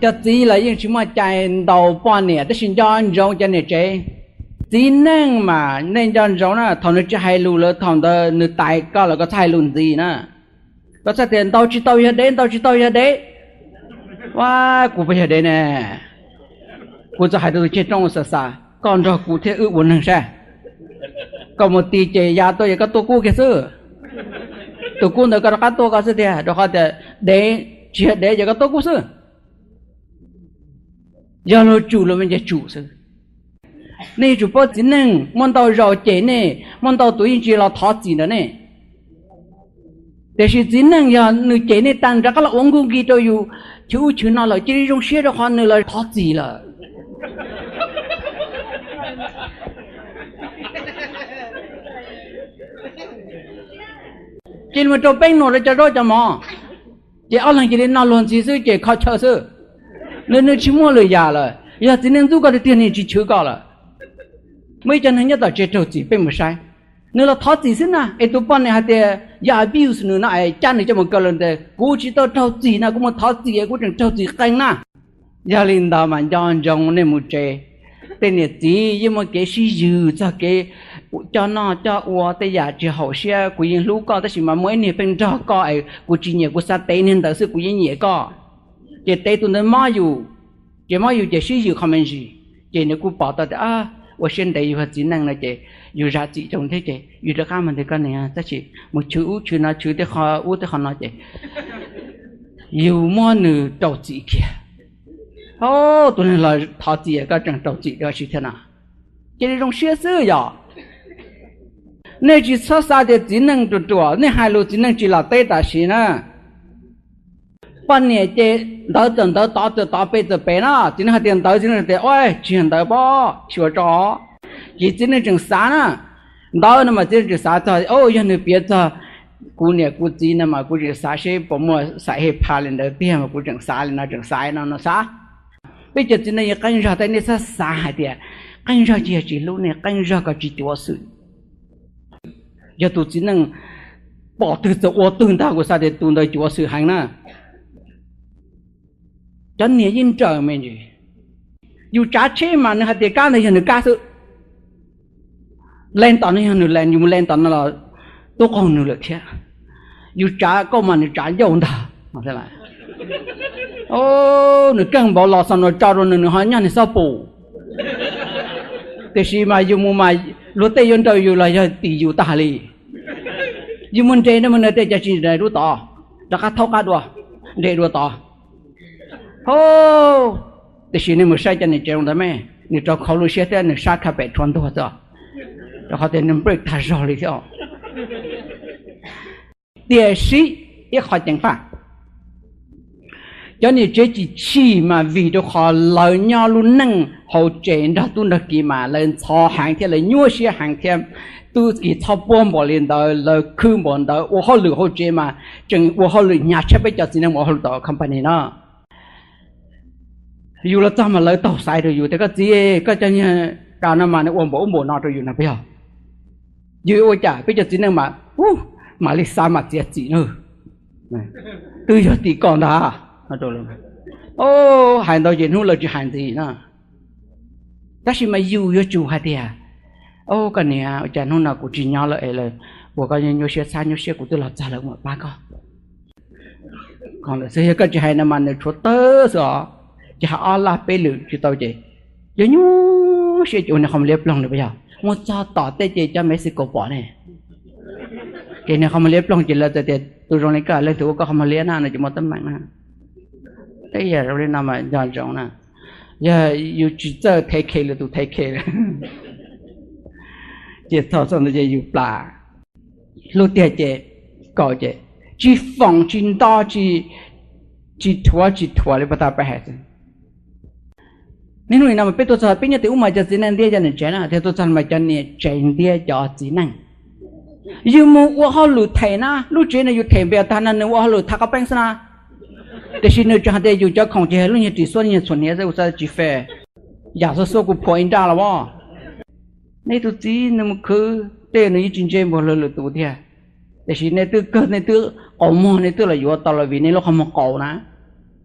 Cov txiv los yeej tsis muaj cai ntaus poj niam, tab sis nco ntsoov cov niam tsev. Txiv neej mas nej nco ntsoov na, thaum nws tsis hais lus lawm thaum ntawd nws tais koj los koj txhob hais lus ntxiv na. Koj txhob tias ntaus tsis tau yog dev, ntaus tsis tau yog dev. Ua, kuv puas yog dev ne? Kuv txawm hais rau tus chev roob xa xa, koj nrog kuv thiab wb ua neeg saib. Koj mus ti ces ya tuaj ces koj tuaj kub kiag xwb. Tus kub ntawd koj rov qab tuaj koj xwb tiag, rau qhov tias dev tsis yog dev ces koj tuaj kub xwb. Yog luag tsum los me nce tsum xwb. Nej yuav tsum paub txiv neej muaj ntau zaus cem nej, muaj ntau tus yeej tsis los thov txim ntawm nej. Tiam sis txiv neej yog nws cem nej tag nws rov qab los ua nkug nkig rau yus chwv ub chwv no lawm cia li zoo siab rau qhov nws los thov txim lawm. Cia li mus rau peeb nuam rau cov zaub cov mov, ces ob leeg cia li noj luag ntxhi xwb ces kho chaw xwb. Nws nws tsis muaj lwm yam lawm, yog txiv neej ntxub koj tiag tiag nws tsis chwv koj lawm. Muaj ib co neeg nyob tom tsev raug txim peb mus saib, nws los thov txim xwb na, es tus poj niam hais tias yog abuse nws no es cab nws coj mus kaw lawm ntawd, kuv tsis tau raug txim no kuv mus thov txim kuv tseem raug txim qees na. Yog li ntawd mas nco ntsoov nej mus tsev, tej niam txiv yeej muaj kev sib yws txog kev coj noj coj ua tej yam tsis haum siab. Kuv yeej hlub koj tab sis mas muaj ib niag pheej nrog koj es kuv tsis nyiam, kuv xav tev niag ntawd xwb kuv yeej nyiam koj. Ces tev tus ntawd mob yus, ces mob yus ces sib yws qhov me ntsis, ces nws kuj pom tau tias ua siab ntev yus yog txiv neej no ces yus zam txim rau thiab ces yus rov qab mus ntiag koj niam, tab sis mus chwv ub chwv no chwv tej qho ub tej qho no ces yus muab nws rau txim kiag. Tus neeg los thov txim koj tseem rau txim dua si thiab no, cia li zoo siab xwb yom. Nej tsis txhob xav tias txiv neej ruam ruam, nej hais lus txiv neej tsis los teb tam sim na. Poj niam ces ntawv txawm ntawv tod txawm tod pem txawm pem na, txiv neej hais tias ntawv, txiv neej tias ua tsis yog ntawv pob, tsis ua tso. Ces txiv neej tseem xav na, ntawv no mas txiv neej tseem xav txog, yog nws piav txog kuv niam kuv txiv no mas kuv tseem xav seb puas muaj xaim hej pha li ntawd tiag mas kuv tseem xav li no tseem xav no no xav. Peb cov txiv neej yeej qeeb zog, tab nej txhob xav hais tias qeeb zog ces yog tsis hlub, nej qeeb zog kom tsis cuav xwm. Yog tus txiv neej pom twg txawm ua twg ntag kuv xav tias tus ntawd cuav xwm heev na. Cov niam yeej nrawm me ntsis. Yus tsav tsheb mas nws hais tias kab ntawd yog nws kab xwb, lees tom no yog nws lees, yus mus lees tom no los tub qaug nws lawm thiab. Yus tsav kauj mas nws tsav ncauj ntag. Nws keej npaum los xo nua tso rau nws, nws ho nyob nws xob pum. Tiam sis mas yus mus mas luag tej yuav nrau yus los yog tim yus tag li. Yus mus nres no mas nws tej cov tsis nres dub tod, rov qab thaub qab dua, nres dua tod. Tiam sis nej mus saib cov niam tsev ntawd me, nws rau khau lub siab thiab nws sab kha pem rhuav ntuag xwb, rau qhov tias nws nplej tag zog li thiab. Tiam sis ib qho ceev faj, cov niam tsev chim chim mas vim rau qhov lawv nyob lub neej hauv tsev nrog tub nrog kiv mas lawv ntxhov heev thiab lawv nyuaj siab heev thiab. Tub kiv txhob puab npaum li ntawd, lawv khwv npaum ntawd, ua hauj lwm hauv tsev mas tseem ua hauj lwm hnyav tshaj peb cov txiv neej ua hauj lwm tom company no. Yus los txog mas lawv taug xaiv rau yus tias koj txiv, koj cov niag kas no mas nws ua npaum ub npaum no rau yus no puas yog? Yus yuav ua cas? Peb cov txiv neej mas, u, mam li xav mam txiav txim na. Twb yog tim koj ntag. Hais ntau ces hnub lawv tsis hais ntxiv na. Tab sis mas yus yuav tsum hais tias, o, koj niam, ua cas hnub no kuv tsis nyob lawm es lawv ua koj nyuaj siab txhab nyuaj siab, kuv twb los txog lawm mam pab koj. Yog koj tsis hais no mas nws tshuav tawg xwb os. Ces hais ob laj peb lwm tsis tau ces yog nyuaj siab ces ua niag qhov muag liab ploog na puas yog? Mus txog tom tej ces cov Mexico pom ne. Ces niag qhov muag liab ploog ces lawv txawm tias tus zoo li koj leej twg ua koj qhov muag liab na no ces muaj teeb meem na. Tej yam zoo li no mas nco ntsoov na. Yog yus tsis txawj thev khe lwm tus thev khe lawm, ces txog txoj ntawd ces yus plam. Hlub tiag ces kaum ces tsis foom tsis nto, tsis, tsis thuav tsis thuam li puag ta peb hais xwb. Niaj hnub nim no mas peb tuaj txog peb nyob tim ub mas cov txiv neej ntiab cov niam tsev na, thiab tuaj txog mas cov niam tsev ntiab cov txiv neej. Yus mus ua hauj lwm them na, lub tsev no yus them npias tag no nws ua hauj lwm thav qab peeb xwb na. Tiam sis nws tseem hais tias yus cov khoom ces lub nyuag ris xuab nyuag txhuam hniav xwb, kuv xav tsis fair. Yam xuab xuab kuv phuam ib nrab los as. Nej tus txiv nws mus khwv tej nws yeej tsis ntse npaum li lwm tus tiag. Tiam sis nej twb kawg nej twb qaus muag nej twb los yuav tau los vim nej lub qhov muag qaus na.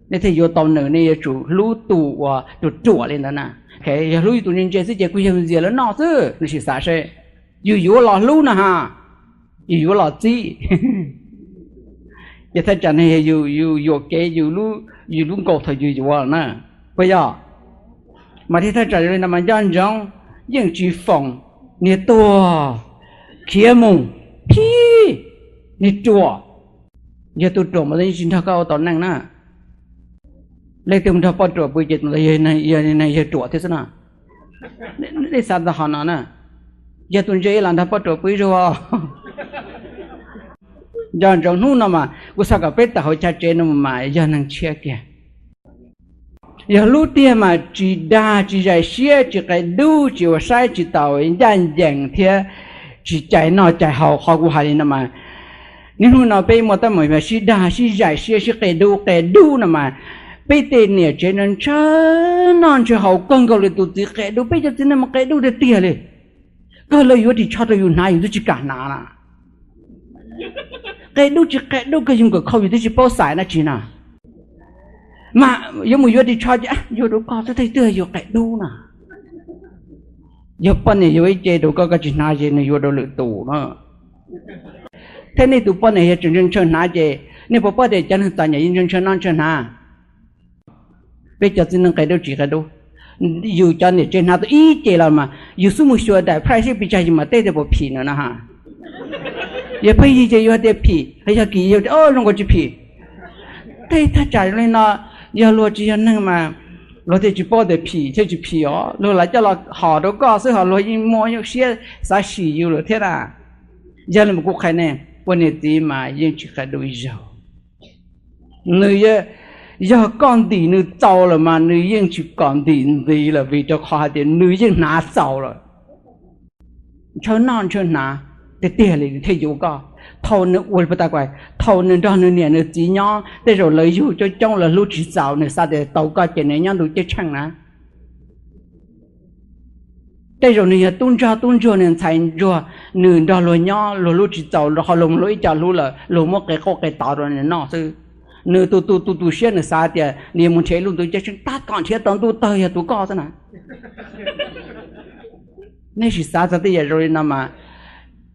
Nej thiaj yuav tau nws, nej yuav tsum hlub tus uas ruam ruam li ntawd na. Yog hlub tus ntse ntse xwb ces kuj yog ntxias lawv noj xwb, nej sim xav seb, yus yuav los hlub no ha, yus yuav los txib. Ces thaj tsam ne yog yus yuam kev yus lub nkaus thaum yus yuav na, puas yog? Mas thiaj thaj tsam li no mas nco ntsoov, yeej tsis foom, niag tuag khiav mus, phib, niag ruam. Yog tus ruam mas yeej tsis nrog koj ua tau neej na. Leej twg mus nrog poj ruam pw ces tus ntawd yog ruam thiab xwb no. Nej xav txog qhov no na, yog tus ntse los nrog poj ruam pw ib zaug. Nco ntsoov hnub no mas kuv xav kom peb tawm hauv chav tsev no mas yog neeg tshiab kiag. Yog hlub tiag mas tsis dag tsis zais siab tsis qia dub tsis ua saib tsis taus ncaj ncees thiab tsis cais noj cais haus qhov kuv hais li no mas. Niaj hnub no peb muaj teeb meem sib dag sib zais siab sib qia dub qia dub no mas, peb tej niam tsev no ntshaw noj ntshaw haus kawg nkaus li tus txiv qia dub, peb cov txiv neej mas qia dub tiag tiag li. Kawg lawv yuav ris tsho rau yus hnav yus twb tsis kam hnav na. Qia dub tsis qia dub kawg yus nkawm khau yus twb tsis paub xaiv dab tsi na. Mas yuav mus yuav ris tsho ces yuav rau koj twb tej twg yus qia dub na. Yog poj niam yuav ib ce rau koj koj tsis hnav ces nws yuav rau lwm tus na. Thiab nej tus poj niam yog tseem ntshaw ntshaw hnav ces nej puas paub tias cov neeg txom nyem yeej ntshaw ntshaw noj ntshaw hnav. Peb cov txiv neej qia dub tsis qia dub, yus cov niam tsev hnav tau ib ce los mas yus xub mus xyuas daim price seb pes tsawg yus mam teb tias puas phim nws no ha. Yog pheej yig ces yus hais tias phim, yog kim yus tias zoo nkaus tsis phim. Tej thaj tsam zoo li no, yog luag tsis yog neeg mas luag thiaj tsis paub tias phim thiab tsis phim os, luag lam coj los hom rau koj xwb ho luag yeej muaj siab xav sim yus lawm thiab na. Yog li mas kuv qhia nej, ua niam txiv mas yeej tsis qia dub ib zaug. Nws yog koj ntim nws txaus lawm mas nws yeej tsis kom ntim ntxiv lawm vim rau qhov hais tias nws yeej hnav txaus lawm. Ntshaw noj ntshaw hnav tiag tiag li nws thiaj yuav koj. Thaum nws ua li puag ta kuv, thaum nws nrog nws niam nws txiv nyob tej zaum lawv yug coob coob lawv hlub tsis txaus, nws xav tias tau koj ces nws nyob ntuj ceeb tsheej na. Tej zaum nws yog tub ntsog tub ntsuag nws ntxhais ntsuag, nws nrog luag nyob luag hlub tsis txaus rau qhov luag mus hlub ib co hlub lawm luag muab qe qauj qe tod rau nws noj xwb. Nws tus tus tus tus siab nws xav tias nws yuav mus nrhiav ib lub ntuj ceeb tsheej tab tom nrhiav tau ntuj tawg yog tus koj xwb na. Nej sim xav txog tej yam zoo li no mas,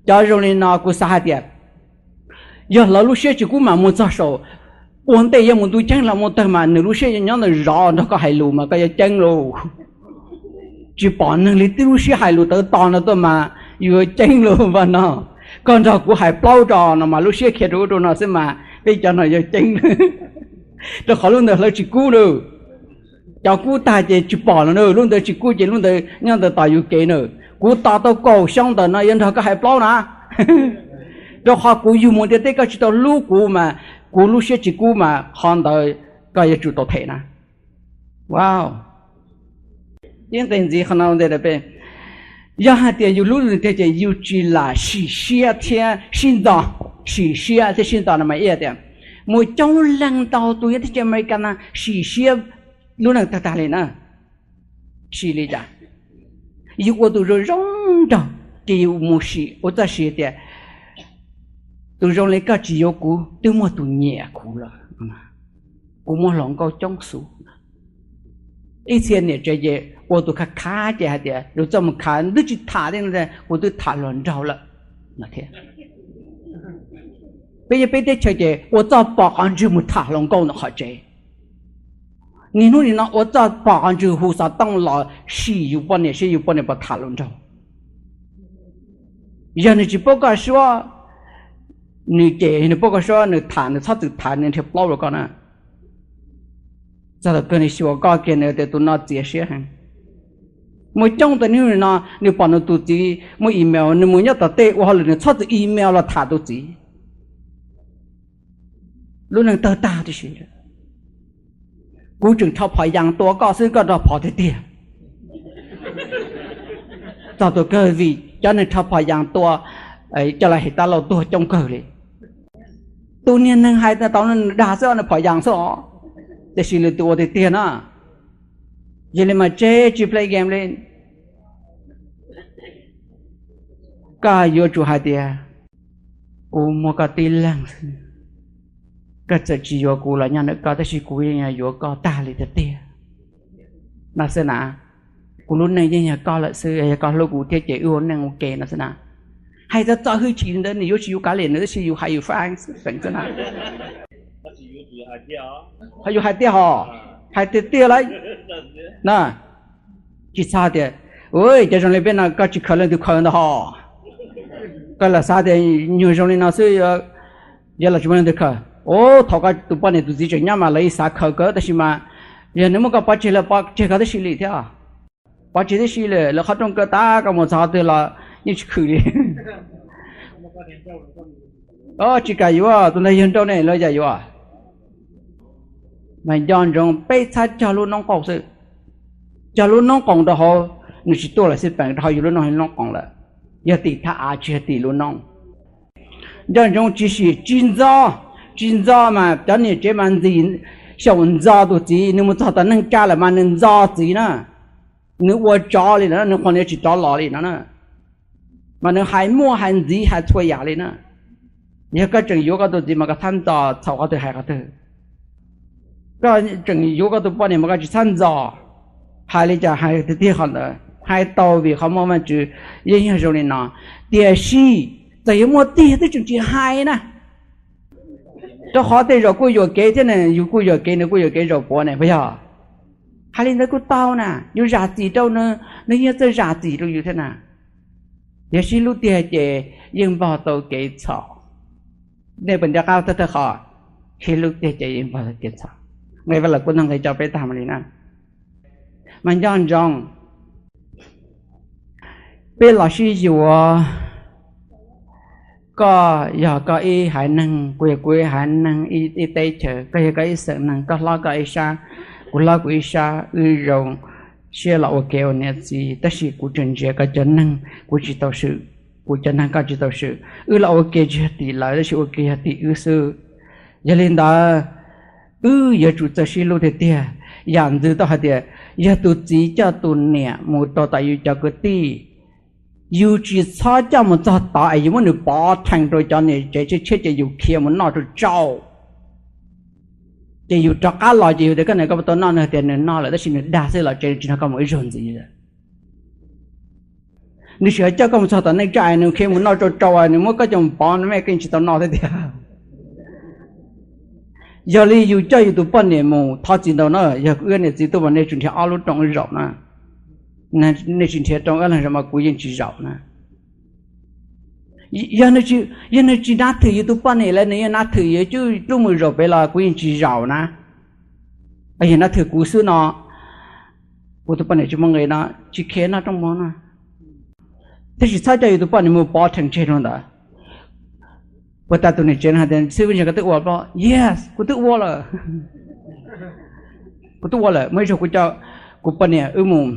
cov zoo li no kuv xav hais tias yog lawv lub siab tsis kub mas mus txog saum ua ntej yuav mus ntuj ceeb los mus tawg mas nws lub siab yuav nyob ntawm zov nrog koj hais lus mas koj yuav ceeb lauj. Tsis pom neeg li tib lub siab hais lus tawv to no tuaj mas yuav ceeb lauj npawg no. Koj nrog kuv hais plaub rau no mas lub siab khiav rau ub rau no xwb mas peb cov no yuav ceeb. Rau qhov lub ntawd hlawv tsis kub na. Cov kub tag ces tsis pom lawm na, lub ntawd tsis kub ces lub ntawd nyob ntawd tos yus kev na. Kuv tos tau kaum xyoo ntawm no yuav nrog koj hais plaub na. Rau qhov kuv yug mus ntiaj teb koj tsis tau hlub kuv mas kuv lub siab tsis kub mas qhov ntawd koj yuav tsum tau them na. Wow. Ib nqe ntxiv qhov no ntawm peb, yog hais tias yus hlub nws tiag ces yus tsis lam sim siab thiab sib ntxo. Sim siab thiab sib ntxo no mas ib tias mus coob leej ntau tus yog teb chaws Amelikas no sim siab lub neej tag tag li na. Sim li cas? Yus ua tus zoo zoo nraug ces yus mus sim ua txoj sia tias tus zoo li koj tsis yuav kuv twb muaj tus nyiam kuv lawm, kuv muaj hluas nkauj coob xwb. Ib txhia niam tsev ces ua tus khav khav ces hais tias yus txoj mus khav twb tsis tham li no, kuv twb tham hluas nraug lawm no thiab. Peb yog peb teb chaws ces ua txoj pom qhov ntswg mus tham hluas nkauj ntawm qhov tsev. Niaj hnub nim no ua txoj pom qhov ntswg hu xov tooj los sim yus poj niam seb yus poj niam puas tham hluas nraug. Yog nws tsis paub koj suab, nws ces nws paub koj suab nws tham nws txhob txwm tham nws nrhiav plaub rau koj na. Txog thaum kawg nws xyuas koj kiag nws tias tus no txias siab heev. Muaj coob tus niaj hnub nim no nws pom nws tus txiv muaj email nws mus nyob tom tej ua hauj lwm nws txhob txwm email los tham tus txiv. Lub neej tawg tag tib si. Kuv tseem rho phom yas tua koj xwb koj nrog phom tiag tiag. Txog tus kawg vim cov neeg rho phom yas tua coj los hem tab lauj tuag coob kawg li. Tus niag neeg hais tau nws dag xwb nws phom yas xwb os. Tiam sis lwm tus ua tiag tiag na. Yog li mas tseg tsis play game li. Koj yuav tsum hais tias kuv muaj koj tib leeg xwb. Koj txawm tsis yuav kuv los nyob ntawm koj, tab sis kuv yeej yuav koj tag li tiag tiag no xwb na. Kuv lub neej yeej yog koj lawm xwb, yog koj hlub kuv thiab ces wb ua neej ua ke no xwb na. Hais txog txoj hwj chim ntawd nws yuav tsis yuav kav liam nws, tab sis yus hais yus fab xeem xwb na. Yus hais tiag hos, hais tiag tiag lawm na. Tsis txhob tias, ua cas zoo li peb no koj tsis khaws leej twg khaws ntag hos. Koj lam xav tias nyuag zoo li no xwb, yog los tsis muaj leej twg khaws. Ua thaum koj tus poj niam tus txiv tseem nyob mas lawv ib xav khaws kawg, tab sis mas yog nws muab koj pov tseg, lawv pov tseg koj tib si li thiab. Pov tseg tib si li, lawv qhov rooj kaw tas koj mus txog qhov twg los yeej tsis khwm li. Tsis kam yuav, tus ntawd yog nrauj ne, lawv cas yuav. Mas nco ntsoov peb txhob cog lub noob qoos xwb. Cog lub noob qoos rau hauv, nws tsis tuaj lawm xij peem, rau hauv yus lub noob, noob qoos lawm. Yog tim thaj av tsis yog tim lub noob. Nco ntsoov tsis sim tsis ntxo, tsis ntxo mas cov niam tsev mas ntxim xyaum ntxo tus txiv, nws mus txog tom neej tsa lawm mas nws ntxo txiv na. Nws ua tsov li no, nws qhov niag tsis rov los li no na. Mas nws hais muaj hais ntxiv hais txhua yam li na. Yog koj tseem yuav koj tus txiv mas koj txhob ntxo txhaum qhov twg hais qhov twg. Koj tseem yuav koj tus poj niam mas koj tsis txhob ntxo. Hais li cas hais tiag tiag qhov ntawd, hais tau vim qhov muaj Vajtswv yeej yog zoo li no. Tiam sis txawm yuav muaj tiag twb tseem tsis hais na. Rau qhov tej zaum kuj yuam kev thiab ne, yus kuj yuam kev, nws kuj yuam kev zaum puav ne, puas yog? Hais li ntawd kuj tau na, yus zam txim rau nws, nws yeej txawj zam txim rau yus thiab na. Yog sib hlub tiag ces yeej npog tau kev txhaum. Nej puas nco qab thawj thawj qhov, sib hlub tiag ces yeej npog tau kev txhaum. Nqe Vaj Lus Kub ntog nqe rau peb tag mus li na. Mas nco ntsoov, peb los sib yuav, koj yog koj ib haiv neeg, kuv yog kuv ib haiv neeg, ib teb chaws, koj yog koj ib xeem neeg, koj hlob koj ib sab, kuv hlob kuv ib sab, wb zoo siab los ua ke ua niam txiv, tab sis kuv tseem ntsia koj cov neeg, kuv tsis tau swm, kuv cov neeg koj tsis tau swm, wb los ua ke tsis yog tim lawv, tab sis ua ke yog tim wb xwb. Yog li ntawd, wb yuav tsum txawj sib hlub tiag tiag. Yam ntxwv tau hais tias, yog tus txiv coj tus niam mus rau tom yus cov kwv tij, yus tsis txhob coj mus txog tod es yus muab nws pov rhees rau cov niam tsev tshiab tshiab ces yus khiav mus noj rau tsau. Ces yus rov qab los ces yus tias koj niam koj puas tau noj, nws tias nws noj lawm tab sis nws dag xwb, los tsev tsis nrog koj mus ib zaug ntxiv. Nws sim coj koj mus txog tom neej tsa es nws khiav mus noj rau tsau, nws muab koj coj mus pov, nws me koj tsis tau noj thiab tiag. Yog li yus coj yus tus poj niam mus, thov txim ntau na, yog wb niam txiv tuaj mas nej tsum nrhiav ob lub rooj zaum na. Nej tsis nrhiav rooj ib leeg zaum mas kuv yeej tsis zaum na. Yog nws tsis nab thwm yus tus poj niam lawm, nws yeej nab thwm yus, coj rooj mus zaum pem los kuv yeej tsis zaum na. Yog nab thwm kuv xwb no, kuv tus poj niam tsis muaj nqis no, tsis khiav noj rooj mov no. Tab sis txhob coj yus tus poj niam mus pov rhees tseg rau ntawd. Puas tas tus niam tsev no hais tias xib hwb ntshai koj twb ua plo? Yes, kuv twb ua lawm. Kuv twb ua lawm, muaj ib zaug kuv coj kuv poj niam wb mus,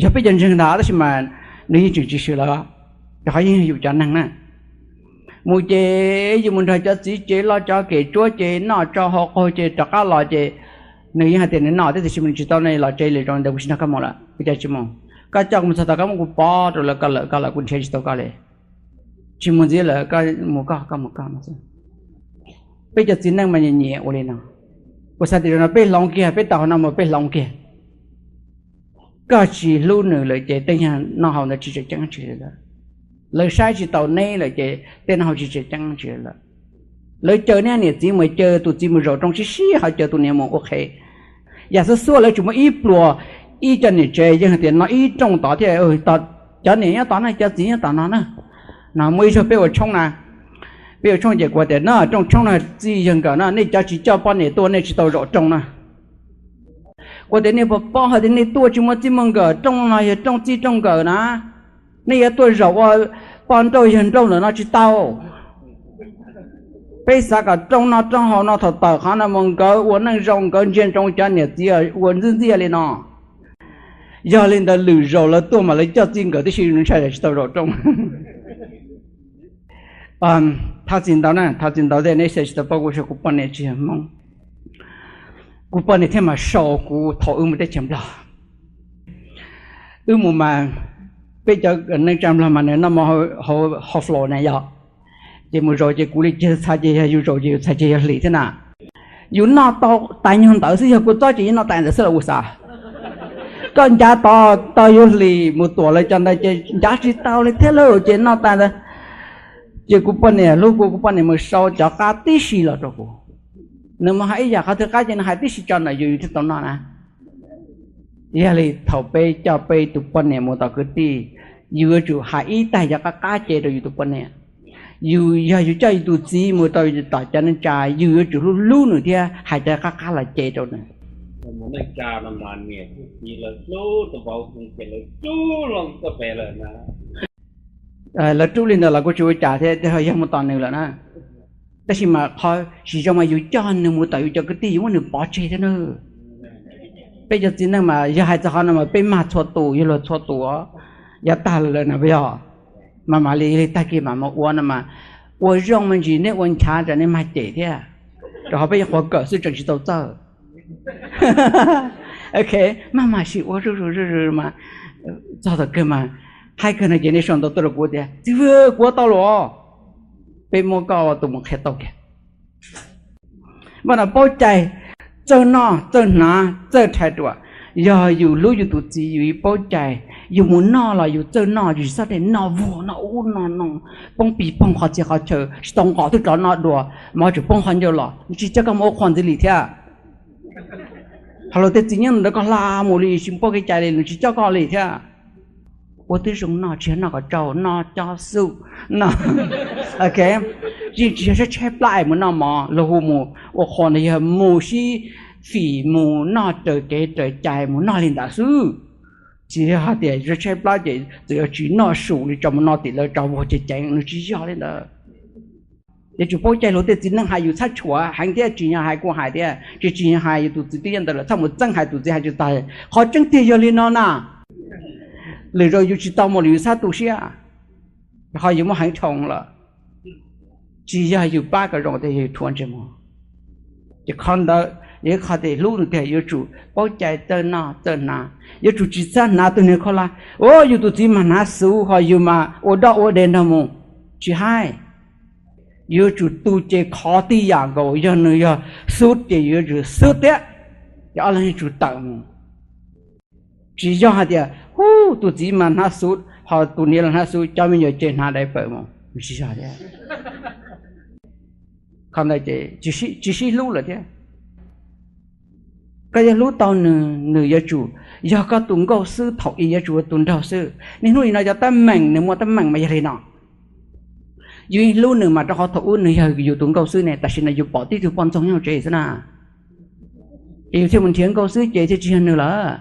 yog peb cov ntseeg ntag tab sis mas nws yeej tseem tsis swm lawm, rau qhov yeej yog yus cov neeg na. Mus ces yus mus nrog cov txiv tsev loj cov kem tsuab ces noj tsau haus qaug ces rov qab los ces nws yeej hais tias nws noj thiab tiam sis mas nws tsis tau, nej los tsev lwm zaus ntawd kuv tsis nrog koj mus lawm, ua cas tsis mus? Koj coj kuv mus txog tod koj muab kuv pov rau lawv, koj lawm koj lawm, kuv nrhiav tsis tau koj li. Tsis mus ntxiv lawm, koj mus koj, koj mus koj no xwb. Peb cov txiv neej mas nyiam nyiam ua li no. Kuv xav tias zaum no peb hloov kiag, peb tau qhov no mus peb hloov kiag. Koj tsis hlub nws lawm ces tej yam noj haus ntawd tsis tseem ceeb tsis li lawm. Lawv saib tsis taus neb lawm ces tej noj haus tsis tseem ceeb tsis li lawm. Lawv caw neb niam txiv mus, caw tus txiv mus zaum rooj, sib sib ho caw tus niam mus ua qhev. Yam xub xuab lawv tsuas muaj ib pluas, ib co niam tsev yeej hais tias no ib rooj tod thiab, cov niam nyob tod na, cov txiv nyob tom no na. No muaj ib zaug peb ua tshoob na, peb ua tshoob ces kuv tias no rooj tshoob no txij yawg nkawm no, nej cov tsis coj poj niam tuaj nej tsis tau zaum rooj na. Kuv tias nej puas paub hais tias nej tuaj tsis muaj txij muaj nkawm, rooj no yog rooj txij rooj nkawm na. Nej yuav tuaj zaum ua poj nrauj yawg nrauj ntawm no tsis tau. Peb xav kom rooj noj rooj haus no thaum tawm qhov no mus nkawd ua neej zoo, nkawd ntsia ntsoov cov niam txiv ua ntxwb ntxiaj li no. Yog li ntawd lwm zaus lawv tuaj mas lawv coj txij nkawm tib si, ntshai tsis tau zaum rooj. Thov txim ntau na, thov txim ntau tias neb xav tsis tau paub kuv, kuv poj niam tsis yog Hmoob. Kuv poj niam thiaj mam sau kuv thaum wb mus teb chaws Nplog. Wb mus mas peb cov neej tsa Nplog mas nws noj mov hauv flo na yog. Ces mus zaum ces kuv li ces txhais ces yog yus zaum ces yus txhais ces yog hlis thiab na. Yus noj tau tais nyuag ntawd xwb, yog kua txob ces yeej noj tais ntawd xwb los ua xav. Koj ncav tod tau yus hlis mus tuam lawv cov ntawd ces ncav tsis tau li thiab lauj, ces noj tais ntawd. Ces kuv poj niam hlub kuv, kuv poj niam mus sau cov qab tib si los rau kuv. Nws mus hais ib yam qhov twg qab ces nws hais tib si tso ntawm yus, yus thiaj tau noj na. Yog li thaum peb coj peb tus poj niam mus tom kwv tij, yus yuav tsum hais ib taig cov qab qab ce rau yus tus poj niam. Yus yog yus coj yus tus txiv mus rau tom cov neej tsa, yus yuav tsum hlub hlub nws thiab hais cov qab qab los ce rau nws. Mus neej tsa no mas niam thiab txiv lawv hlub tau vauv heev ces lawv rub loo txoj pem lawm na. Lawv rub li ntawd los kuj tsis ua cas thiab, yog mus tom nws lawm na. Tab sis mas qhov tsis zoo mas yus coj nws mus tom yus cov kwv tij, yus muab nws pov tseg thiab na. Peb cov txiv neej mas yog hais txog qhov no mas peb mag txhua tus, yog luag txhua tus os. Yav tag lawm no puas yog? Mas mam li li tag kis mam mus ua no mas, ua zoo me ntsis, nej ua nchav tsam nej mag cem thiab. Rau qhov peb yog qhuav kawm xwb tseem tsis tau txawj. Ok, maj mam sim ua zuj zus zuj zus mas txog thaum kawg mas, hais kawg no ces nej sau ntawv tuaj rau kuv tias, txiv Hwj, kuv ua tau los. Peb muab koj tus mus qhia tau kiag. Mas no paub cai, txawj noj txawj hnav txawj rhais ruam. Yog yus hlub yus tus txiv yus paub cai, yus mus noj los yus txawj noj, yus tsis txhob tias noj vuag noj ub noj no, poob pis poob qhov txhia qhov chaw, tsis tau nqos twb rov noj dua, mov tseem poob qhov ncauj los, nws tsis coj koj mus ua qhua ntxiv li thiab. Ho luag tej txiv nyob ntawd koj hla mus li tsis paub kev cai li, nws tsis coj koj li thiab. Ua twb zoo noj, tsis yog noj kom tsau, noj cob xub, noj, ok, yeej tsis yog tshaib tshaib plab es mus noj mov, luag hu mus ua qhua ntawd yog mus sib fim, mus noj raws kev raws cai, mus noj li ntawd xwb. Tsis yog hais tias tshaib plab ces txawm yuav tsis noj su li tso mus noj tim lawv tso vuag ceev ceev, nws tsis yog li ntawd. Yuav tsum paub cai, luag tej txiv neej hais yus txhob tshuav heev thiab, tsis yog hais kuv hais thiab, tsis, tsis yog hais yus tus txiv twb nyob ntawd lawm, txhob mus txeeb hais tus txiv hais tsis tag. Qhov tseeb tiag yog li no na, lwm zaus yus tsis tau mus lawm yus txhob tu siab, ho yus muaj heev dhau lawm. Tsis yog yus pab kom zoo tiag, yog yus thuam ntsej muag. Ces qhov ntawd yog ib qho tias hlub nws tiag yuav tsum paub cai txawj noj txawj hnav, yuav tsum tsis txhob hnav tus niag khaub hlab, o, yus tus txiv mas hnav xuv ho yus mas ua doj ua dig nrog mus. Tsis hais. Yuav tsum tu ces khov tib yam nkaus, yog nws yog xub ces yuav tsum xub thiab, ces ob leeg yuav tsum tawm mus. Tsis yog hais tias, hu, tus txiv mas hnav xuv ho tus niam los hnav xuv, cov me nyuam ces hnav diaper mus, tsis yog thiab. Qhov ntawd ces tsis sib hlub lawm thiab. Koj yuav hlub tau nws, nws yuav tsum yog koj tus nkauj xwb, thaum ub yuav tsum ua tus nraug xwb. Niaj hnub nim no cov teeb meem nws muaj teeb meem mas yog li no. Yus yeej hlub nws mas rau qhov thaum ub nws yog yus tus nkauj xwb ne, tam sim no yus pom tib tug poj ntxoog nyob hauv tsev xwb na, ces yus thiaj mus nrhiav nkauj xwb ces thiaj tsis yog nws lawm.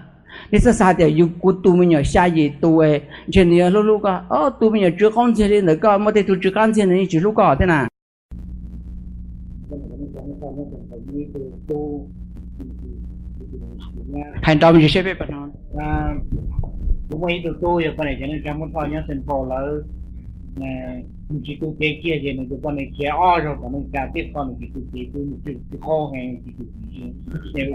Nej txhob xav tias yus, kuv tu me nyuam xya yim tus, ntshe nws yuav hlub hlub koj. O, tus me nyuam tsw qaub ntxiag li ntawd koj muaj tej tug tsw qab ntxiag nws yeej tsis hlub koj thiab na. Hais nrov me ntsis seb peb puas hnov. Kuv muaj ib tug tub yog poj niam cov neej tsa Hmoob Thoj nyob Xeev Phaus lawv, nws tsis tu cev kiag ces nws tus poj niam khiav ob zaug tom neej tsa, tib qho nws tsis tu cev, tub nws tsw qaub heev tsis tu cev.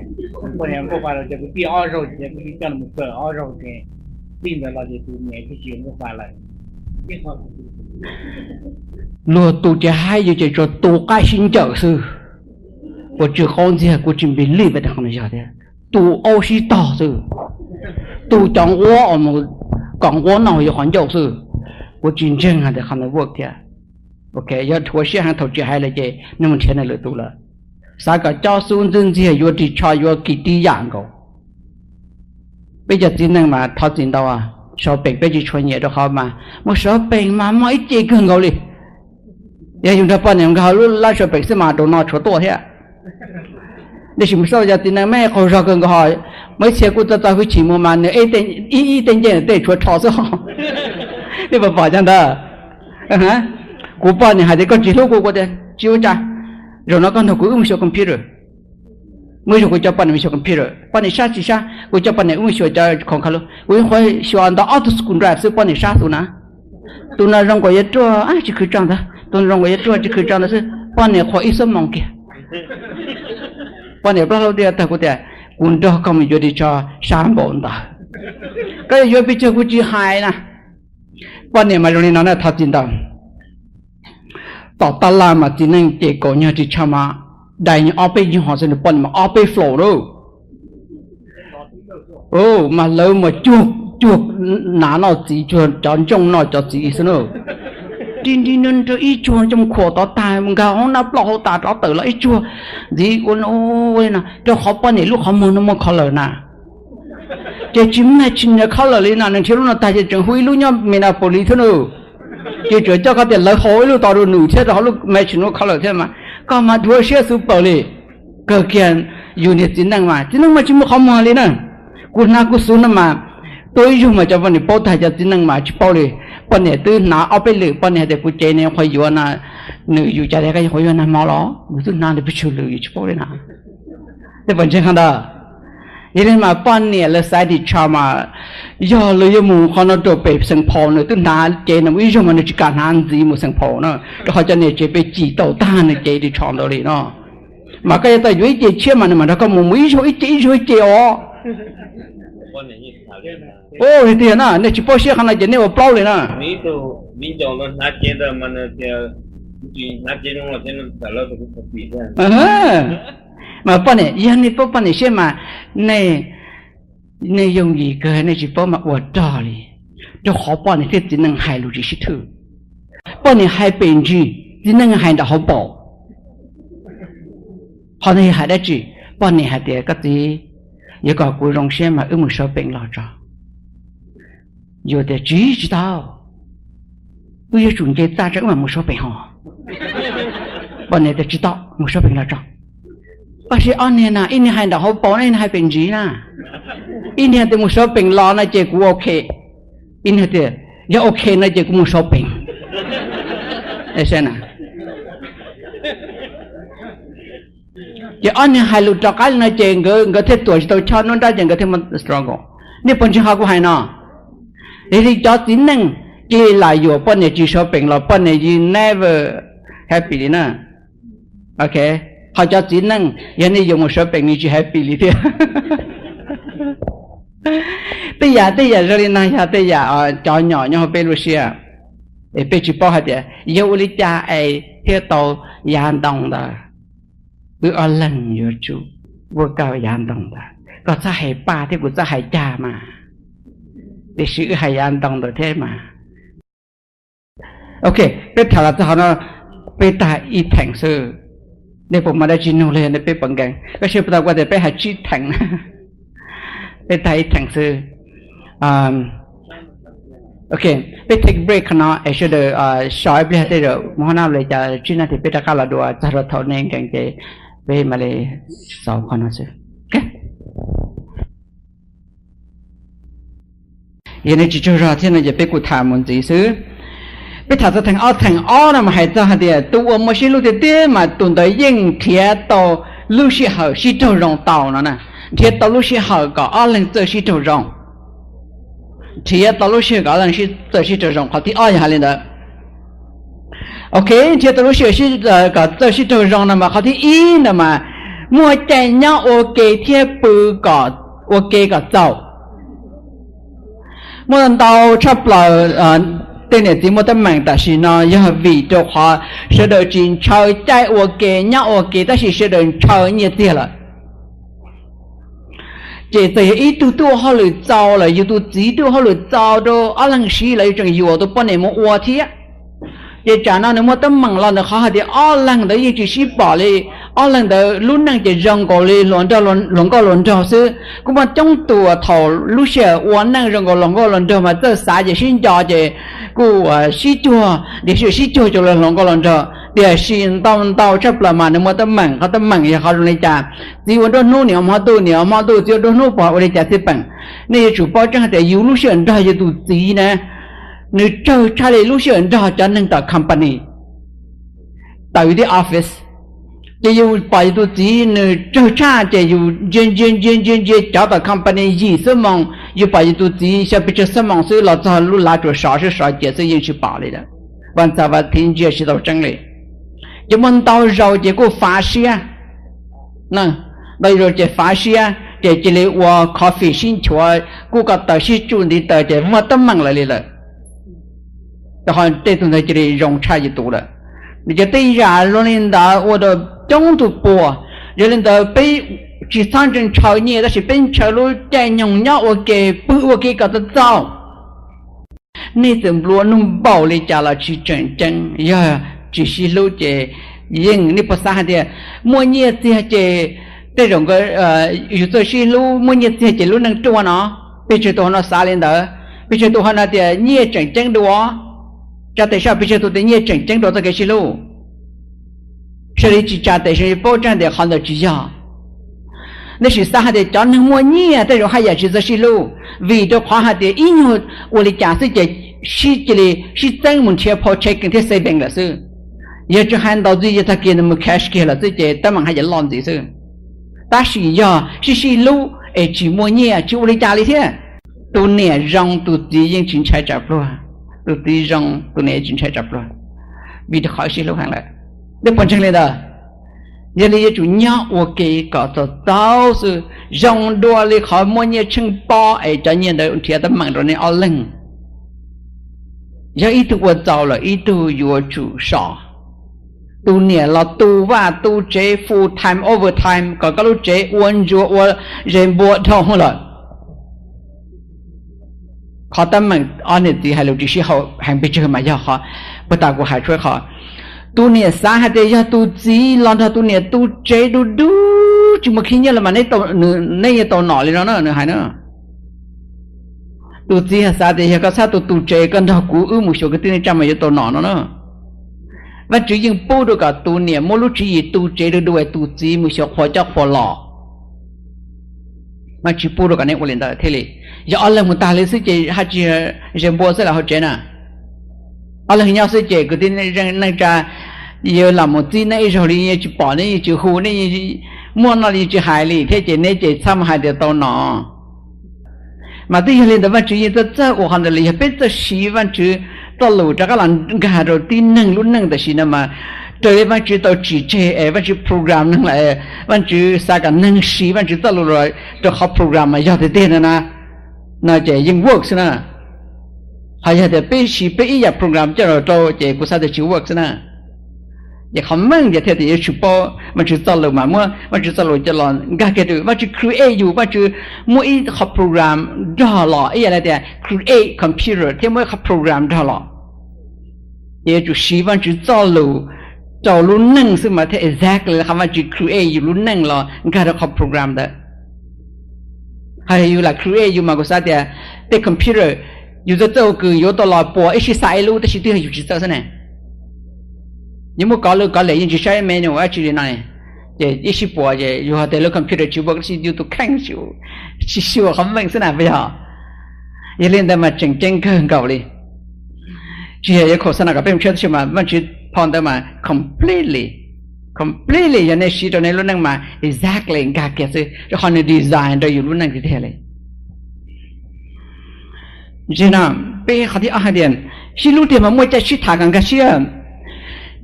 Poj niam nkauj fa los cov kwv tij ob zaug ces kwv tij coj nws mus kawm ob zaug ces txij ntawd los ces tus niam thiaj tsis yuav nkauj fa lawm. Luag tu cev haib yus ces tsuas tu qab sib ncaws xwb. Ua tsw qaub ntxiag kuv tsis npis lij tias qhov no yog thiab. Tu aub sib tog xwb. Tu cov nquab uas mus kom nquab noj yus qhov ncauj xwb. Kuv tsis ntseeg hais tias qhov ntawd work thiab. Ok, yog dhuav siab heev thaum tsis hais lawm ces nej mus nrhiav nej lwm tus lawm. Xav kom cob xub ntxwb ntxiag yuav ris tsho yuav kis tib yam nkaus. Peb cov txiv neej mas thov txim ntau, suav peem peb tsis tshua nyiam rau qhov mas mus suav peem mas muaj ib ce kawg nkaus li. Yog yus nrog poj niam nkag hauv lub lab suav peem xwb mas rau no tshuav tuaj thiab. Tab sis mus xauj cov txiv neej me qaug zog kawg nkaus ho, muaj ib txhia kuj txawj txawj hwj chim mus mas nws ib ib tej ncej tej tshuav rho xwb ho. Nej puas pom cov ntawd? Kuv poj niam hais tias koj tsis hlub kuv, kuv tias tsis ua cas. Zaum no koj nrog kuv wb mus xyuas computer. Muaj ib zaug kuv coj poj niam mus xyuas computer, poj niam sab tsis sab, kuv coj poj niam wb mus xyuas cov khoom kha lus, kuv yeej qhuav xyuas ntawm ob tug school drive xwb poj niam sab tus na. Tus no zoo nkaus yuav ruaj tsis khwv tso ntawd, tus no zoo nkaus yuav ruaj tsis khwv tso ntawd xwb, poj niam qhuas ib xuab moos kiag. Poj niam plaub hlau tias tag kuv tias, kuv nrog koj mus yuav ris tsho sab npaum ntawd, koj yuav yuav pes tsawg kuv tsis hais na. Poj niam mas zoo li no na, thov txim ntau. Tom tab laj mas txiv neej ces kaum nyuag ris tsho mas dai nyob ob peb nyuag xwb, nws poj niam mas ob peb floor lawm. Mas lawv mas cuag hnav noj txiv, cuag cov ntsooj noj cov txiv xwb na. Nti nti nti rau ib cuag coj mus khuam tod tag, nkag hauv nab ploj hauv tas rov tawm los ib cuag ntxiv ua li no, rau qhov poj niam lub qhov muag no muaj color na. Ces tsis muaj tsis nyiam color li no, nws nrhiav lub no tag ces tseem hu ib lub nyob Minneapolis thiab na. Ces tsuas coj koj tias lawv haus ib lub tod rau nws thiab rau hauv lub match nws color thiab mas koj mas dhuav siab xwb plaws li. Kawg kiag yus niag txiv neej mas, txiv neej mas tsis muaj qhov muag li na. Kuv hnav kuv xub no mas, tuaj ib zaug mas cov poj niam paub tag, cov txiv neej mas tsis paub li. Poj niam twb hnav ob peb lwm, poj niam hais tias kuv cev nws qhuav yuav no, nws yus cas tias koj yuav qhuav yuav nag hmo los yus twb hnav nws pes tsawg lwm yus tsis paub li na. Nej puas ntseeg qhov ntawd? Yog li mas poj niam lawv xaiv ris tsho mas, yog lawv yuav mus qhov no rau pem Saint Paul, nws twb hnav cev no ib zaug mas nws tsis kam hnav ntxiv mus Saint Paul na, rau qhov cov niam tsev pem cim tau tag nws cev ris tsho ntawd li no. Mas koj yuav tau yuav ib ce tshiab mas nws mam nrog koj mus, mus ib zaug ib ce ib zaug ib ce os. Ua li tiag na, nej tsis paub siab qhov no ces nej ua plaub li na. Mas poj niam, yog nej paub poj niam siab mas, nej, nej yooj yim kawg, nej tsis paub mas ua rog li. Rau qhov poj niam thiab txiv neej hais lus tsis sib thwj. Poj niam hais pem ntsis, txiv neej hais nram hauv paus. Qhov no yog hais dab tsi? Poj niam hais tias koj txiv, yog kom kuv zoo siab mas wb mus shopping los tso. Yus tias tsis, tsis tau, wb yuav tsum nce txaj tso wb mam mus shopping ho. Poj niam tias tsis tau, mus shopping los tso. Tab sis ob niag na, ib niag hais nram hauv paus na, ib niag hais pem ntsis na. Ib niag tias mus shopping los no ces kuv ok. Ib niag tias yog ok no ces kuv mus shopping. Ces ob niag hais lus rov qab li no ces nkawd thiaj tuam tsis tau choj nruab nrab ces nkawd thiaj muaj struggle. Nej puas ntseeg qhov kuv hais no? Yog li cov txiv neej cia li lam yuam poj niam tsis shopping los poj niam yeej never happy li na. Ok, ho cov txiv neej yog nej yuav mus shopping nws tsis happy li thiab. Tej yam tej yam zoo li no yog tej yam cov nyom nyob hauv peb lub siab, es peb tsis paub hais tias yog ua li cas es thiaj tau yav ntoo ntawd. Wb ob leeg yuav tsum ua kawg yav ntoo ntawd, koj txhob hais paj thiab kuv txhob hais cag mas, tiam sis wb hais yav ntoo ntawd thiab mas. Ok, peb tham los txog qhov no, peb tag ib theem xwb. Nej puas muaj dab tsi nug los yog nej peb puas nkees? Koj saib puas tau kuv tias peb hais tsib theem na. Peb tag ib theem xwb. Ok, peb take break qhov no es sawv daws so ib pliag tej zaum mus hauv nab li cas tsib nab ces peb rov qab los dua txog rau thaum nej nkees ces peb mam li xaus qhov no xwb. Yog nej tsis tsaug zog thiab no ces peb kuj tham mus ntxiv xwb. Peb tham txog theem ob, theem ob no mas hais txog hais tias tus uas muaj siab hlub tiag tiag mas tus ntawd yeej nrhiav tau lub sij hawm sib raug zoo tau no na. Nrhiav tau lub sij hawm kom ob leeg txawj sib raug zoo. Nrhiav tau lub sij hawm kom ob leeg txawj sib raug zoo, qhov thib ob yog hais li ntawd. Ok, nrhiav tau lub sij hawm kom txawj sib raug zoo no mas qhov thib ib no mas muaj caij nyob ua ke thiab pw kom ua ke kom txaus. Muaj ntau tshaj plaws tej niam txiv muaj teeb meem tam sim no yog vim rau qhov sawv daws tsis ntshaw caij ua ke nyob ua ke tab sis sawv daws ntshaw nyiaj txiag lawm. Ces txawm yog ib tug twb ua hauj lwm txaus lawm, yus tus txiv twb ua hauj lwm txaus rau ob leeg siv los yus tseem yuam tus poj niam mus ua thiab. Ces tsam no nws muaj teeb meem los ntawm qhov hais tias ob leeg ntawd yeej tsis sib pom li, ob leeg ntawd lub neej ces zoo nkaus li hluas nkauj hluas nraug xwb. Kuj muaj coob tus thaum lub sij hawm ua neej zoo nkaus hluas nkauj hluas nraug mas txawj xav ces sib nco ces kuj sib cuag, tiam sis sib cuag cuag li hluas nkauj hluas nraug. Tiam sis ntau ntau tshaj plaws mas nws muaj teeb meem, qhov teeb meem yog qhov zoo li cas, txiv ua nruab hnub niam ua hmo ntuj, niam ua hmo ntuj txiv ua nruab hnub, puas ua li cas xij peem. Nej yuav tsum paub tseeb hais tias yus lub sij hawm nrog yus tus txiv na, nws tsawg tshaj li lub sij hawm nrog cov neeg tom company. Tawm yus tej office, ces yus pom yus tus txiv nws tsawg tshaj ces yus ntsia ntsia ntsia ntsia ntsia cov tom company yim xuab moos, yus pom yus tus txiv xyov pes tsawg xuab moos xwb los txog lub lav tsuas sov sib sov cia xwb yeej tsis pom li lawm. Vas xav vas thiv ntsia tsis tau tseeb li. Ces muaj ntau zaus ces kuj fav siab, ntau zaus ces fav siab ces cia li ua coffee sib nchuav kuj ko taw sib tsuj ntiv taw ces muaj teeb meem lawm li lawm. Rau qhov tej tug ntawd cia li zoo tshaj yus tus lawm. Nws cov tej yam zoo li ntawd ua rau coob tus puas. Yog li ntawd peb tsis txhob ntshaw nyiaj, tab sis peb ntshaw lub caij nyoog nyob ua ke, pw ua ke kom tau txaus. Nej txawm nplua nuj npaum li cas los tsis tseem ceeb. Yog tsis sib hlub ces yeej nej puas xav hais tias muaj nyiaj txiag ces tej zaum yus txawj sib hlub, muaj nyiaj txiag ces lub neej ruaj no? Pes tsawg tus hauv no xav li ntawd? Pes tsawg tus hauv no tias nyiaj tseem ceeb dua? Tsa tes saib pes tsawg tus tias nyiaj tseem ceeb dua txoj kev sib hlub? Sawv daws tsis tsa tes, sawv daws paub tseeb tias qhov ntawd tsis yog. Nej sim xav hais tias cov neeg muaj nyiaj tej zaum haj yam tsis txawj sib hlub, vim rau qhov hais tias ib nyuag ua li cas xwb ces sib cia li sib txeeb mus nrhiav pho check thiab saving lawm xwb. Yog tsis hais ntau ntxiv, yog tag kis nws mus cash kiag lawm xwb ces teeb meem haj yam loj ntxiv xwb. Tab sis yog sib sib hlub es tsis muaj nyiaj tsis ua li cas li thiab. Tus niam zoo tus txiv yeej tsis ntshai tsam pluag, tus txiv zoo tus niam yeej tsis ntshai tsam pluag, vim rau qhov sib hlub heev lawm. Nej puas ntseeg li ntawd? Yog li yuav tsum nyob ua ke kom txaus txaus xwb, zoo dua li qhov muaj nyiaj tsheej pob es cov nyiaj ntawd nrhiav teeb meem rau nej ob leeg. Yog ib tug ua txaus lawm ib tug yuav tsum so. Tus niam los tu vaj tu tsev full time overtime kom koj lub tsev ua ntsuag ua zes npua dhau lawm. Qhov teeb meem ob niam txiv hais lus tsis sib haum heev pes tsawg mas yog qhov puag ta kuv hais tshuav qhov tus niam xav hais tias yog tus txiv los nrog tus niam tu tsev du du tsis mus khib nyiaj los mas neb yeej tau nom li no na, nws hais na. Tus txiv xav tias yog koj txhob tu tu tsev, koj nrog kuv wb mus xyuas kwv tij neej tsa mas yuav tau nom no na. Vaj Tswv yeej pub rau kom tus niam muab lub tswv yim tu tsev du du es tus txiv mus xyuas qhua coj qhua los. Vaj Tswv pub rau kom neb ua li ntawd thiaj li. Yog ob leeg mus tag li xwb ces haj tsis zes npua xwb los hauv tsev na. Ob leeg nyob xwb ces kwv tij neej tsa yuav los mus txib neb ib zaug li yeej tsis pom, neb yeej tsis hu, neb muaj no li tsis hais li thiab ces neb ces txhob mus hais tias tau nom. Mas twb yog li ntawd Vaj Tswv yeej txawj txawj ua qhov ntawd li, yog peb txawj siv Vaj Tswv txoj lus rov qab los nkag rau tib neeg lub neej tam sim no mas raws li Vaj Tswv tau tsim tseg es Vaj Tswv program neeg lawm, Vaj Tswv xav kom neeg siv Vaj Tswv txoj lus rau qhov program mas yog tiag tiag no na, no ces yeej work xwb na. Ho yog tias peb siv peb ib yam program coj los rau ces kuv xav tias tsis work xwb na. Ces qhov meej ces thiaj tias yuav tsum paub Vaj Tswv txoj lus mas muab Vaj Tswv txoj lus coj los nkag kiag rau Vaj Tswv create yus, Vaj Tswv muab ib qho program nrog los ib yam li tias create computer thiab muab ib qho program nrog los. Ces yuav tsum siv Vaj Tswv txoj lus rau lub neej xwb mas thiaj exactly li qhov Vaj Tswv create yus lub neej los nkag rau qhov program ntawd. Hos yus lam create yus mas kuv xav tias tej computer yus txawj txawj ua kws yuav tau los puas ib sij xav ib lub tab sis twb yog yus tsis txawj xwb ne. Yus muab kov lwm kov lem yeej tsis saib manual dab tsi li no, ces ib sij puas ces yus hais tias lub computer tsis ua tab sis yus tus kheej tsis xyuas qhov meej xwb na puas yog? Yog li ntawd mas tseem ceeb kawg nkaus li. Tsis yog yuav khom xab na kom peb mus tshawb tab sis mas Vaj Tswv phau ntawd mas completely, completely yog nej siv rau nej lub neej mas exactly nkag kiag xwb rau qhov nws design rau yus lub neej tiag tiag li. Ntsia no, peb qhov thib ob hais tias sib hlub tiag mas muaj caij sib tham kom nkag siab.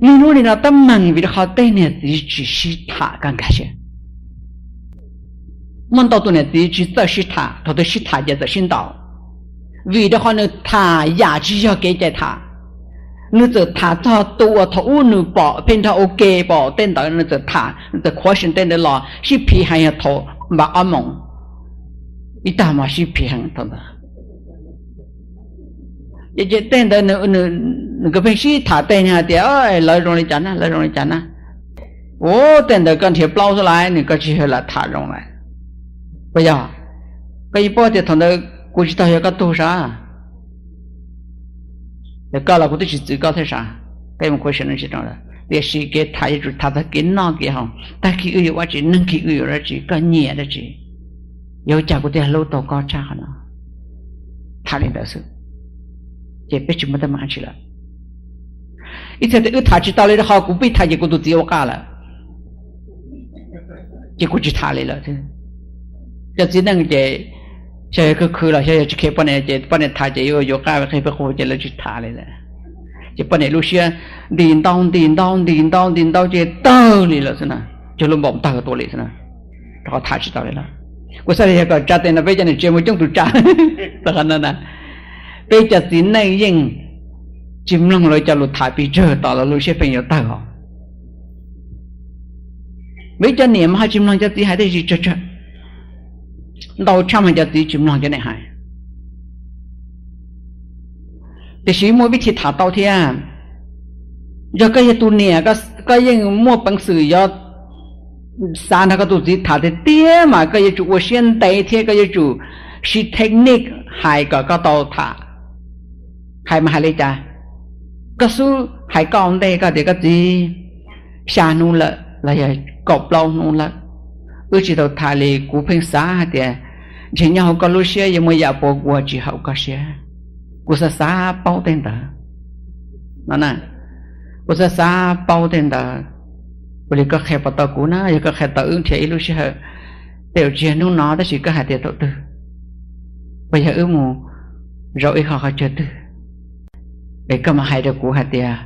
Niaj hnub li no teeb meem vim rau qhov tej niam txiv tsis sib tham kom nkag siab. Muaj ntau tus niam txiv tsis txawj sib tham, thaum twg sib tham ces txawm sib ntaus. Vim rau qhov nws tham yam tsis yog kev cai tham. Nws txawm tham txog tus uas thaum ub nws pom pheej nrog ua ke pom tej ntawd, nws txawm tham, nws txawm question tej ntawd los sib phiv heev, yog thaum npaj ob moos ib tag mas sib phiv heev thaum ntawd. Ces tej ntawd nws nkawd pheej sib tham tej hais tias lawv zoo li cas na, lawv zoo li cas na. Ua tej ntawd koj nrhiav plaub xwb lawm, nws koj tsis yog lam tham zoo lawm. Puas yog? Koj yeej paub tias thaum ntawd kuv tsis tau yog koj tug sav. Yog koj los kuv twb tsis txwv koj thiab sav. Koj yeej mus question tsis tau. Tiam sis kev tham yuav tsum tham txog kev noj kev haus, tag kis wb yuav ua tsi, neeg kis wb yuav ua tsi, koj nyiam dab tsi, yog ua cas kuv thiaj hlub tau koj tshaj qhov no. Tham li ntawd xwb, ces peb tsis muaj teeb meem dab tsi lawm. Ib txhia tias wb tham tsis tau li rau qhov kuv pib tham ces kuv tus txiv ua qaj lawm, ces kuv tsis tham li lawm thiab. Cov txiv neej ces xyov yog khwv khwv los xyov yog tsis kheev poj niam ces poj niam tham ces yuav yuav qaj qhib peb qus ces lawv tsis tham li lawm. Ces poj niam lub siab nti ntau nti ntau nti ntau nti ntau ces tawg li lawm xwb na, cog lub npaum tawg tua li xwb na, rau qhov tham tsis tau li lawm. Kuv xav li yog kom tsa tes no peb cov niam tsev muaj coob tus tsa. Peb cov txiv neej yeej tsis mloog lawv cov lus tham pes tsawg tos lawv lub siab pheej yuav tawg os. Vim cov niam mas ho tsis mloog cov txiv hais tej zim tsawg tsawg, ntau tshaj mas cov txiv tsis mloog cov niam hais. Tiam sis muaj vib thi tham tau thiab. Yog koj yog tus niam, koj yeej muaj peev xwm yuav xav nrog koj tus txiv tham tiag tiag mas koj yuav tsum ua siab ntev thiab koj yuav tsum siv technique hais kom koj tau tham. Hais mas hais li cas? Koj xub hais koj ua ntej koj tias koj txiv, xya hnub lawm los yog kaum plaub hnub lawm, wb tsis tau tham li. Kuv pheej xav hais tias ntshe nyob hauv koj lub siab yuav muaj yam puas kuv tsis haum koj siab. Kuv xav xav paub tej ntawd no na. Kuv xav xav paub tej ntawd. Ua li koj qhia puas tau kuv na? Yog koj qhia tau wb nrhiav ib lub sij hawm, tej zaum tsis yog hnub no tab sis koj hais tias thaum twg, puas yog wb mus zaum ib qho qhov chaw twg, es koj mam hais rau kuv hais tias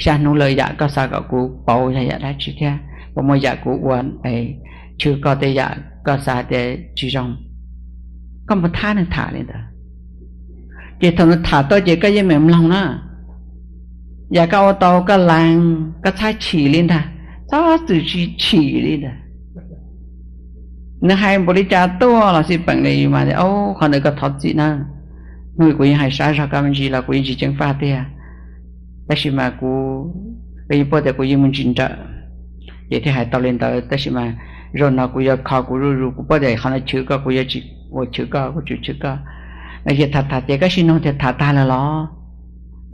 xya hnub lawm yam koj xav kom kuv pauv yog yam dab tsi thiab puas muaj yam kuv ua chwv koj tej yam koj xav tias tsis zoo, koj mus thab nws tham li ntawd. Ces thaum nws tham tau ces koj yeej meem mloog na. Yam koj ua tau koj lees, koj txhob chim li ntag, txhob txwm tsis chim li ntag. Nws hais npaum li cas tuaj los xij peem li mas, qhov ntawd koj thov txim na. Hnub kuv yeej hais sab zog koj me ntsis los kuv yeej tsis ceev faj tiag. Tab sis mas kuv, koj yeej paub tias kuv yeej me ntsis nrawm, ces thiaj hais tau li ntawd. Tab sis mas zaum no kuv yuav kho kuv zuj zus, kuv paub tias qhov no chwv koj, kuv yuav tsis ua chwv koj, kuv tsis chwv koj. No ces tham tham ces koj sim nug tias tham tag lawm los?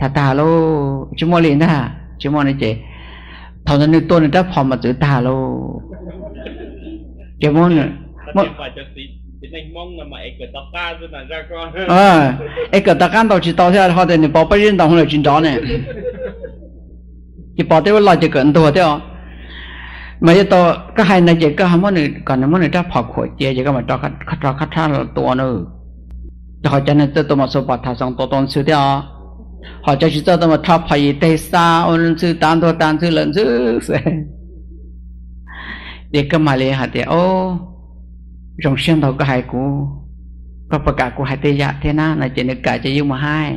Tham tag lauj, tsis muaj li ntag. Tsis muaj no ces thaum ntawd nws tua nws rab phom mas txwv tag lauj. Ces muab, es kawm tom qab ntau tsis tau thiab ho tias nws pov pob zeb ntoo lawm tsis nrov ne. Ces pov teb ua loj ces kawm ntuag thiab os. Mas yuav tau koj hais no ces koj muab nws, kom nws muab nws rab phom khuam cia ces koj mam rov khab rab los tua na. Rau qhov cov neeg txawj tua mas xua pom tham xoo tua tau ntxhw thiab os. Ho cov tsis txawj tua mas rho phom yim teg xa ua ntxhw, tav ntuag tav ntxhw lawm ntxhw xwb. Ces koj mam li hais tias, o, zoo siab ntau koj hais kuv, koj puas kam kuv hais tej yam thiab na? No ces nws kam ces yeej mus hais.